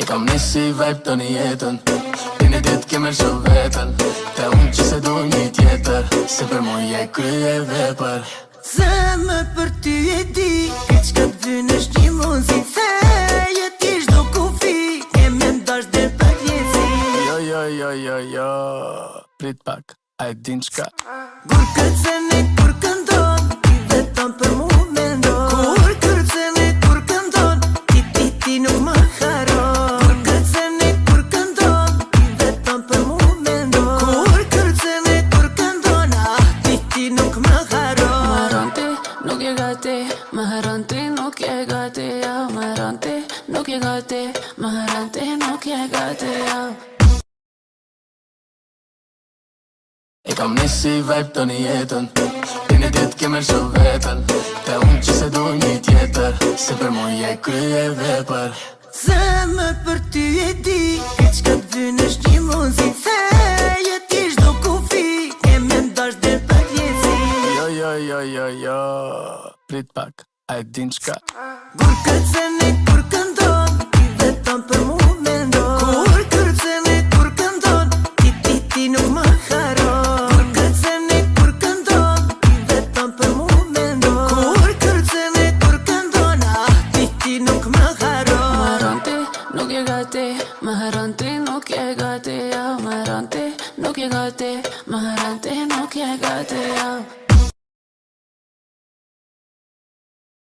E kam një si vibe të një jetën Ti një dit ke me lëshu vetën Te unë që se du një tjetër Se për mu je krye vepër. Zemër për ty e di Këtë qka t'vyn është një mundësi Theje ti çdo kufi Ke me m'dash dhe përjetësi. Jo, jo, jo, jo, jo. Prit pak, a e din qka? Kur kërcen e kur këndon Ti vetëm për mu mendon. Kur kërcen e kur këndon Ti, ti, ti nuk më harron. Kur kërcen e kur këndon Ti vetëm për mu mendon. Kur kërcen e kur këndon Ah, ti, ti nuk më harron. Më harron ti, nuk je gati. Më harron ti, nuk je gati jo. Më harron ti, nuk je gati. Më harron ti, nuk je gati jo. E kam një si vibe të një jetën Ti një dit ke me lëshu vetën Te unë që se du një tjetër Se për mu je krye vepër. Zemër për ty e di Këtë qka t'vyn është një mundësi Theje ti çdo kufi Ke me m'dash dhe përjetësi. Jo, jo, jo, jo, jo. Prit pak, a e din qka? Kur kërcen e kur këndon Ti vetëm për mu mendon. Kur kërcen e kur këndon Ti, ti, ti nuk më harron. Kur kërcen e kur këndon Ti vetëm për mu mendon. Kur kërcen e kur këndon Ah, ti, ti nuk më Më harron. harron ti, nuk je gati. Më harron ti, nuk je gati jo. Më harron ti, nuk je gati. Më harron ti, nuk je gati jo.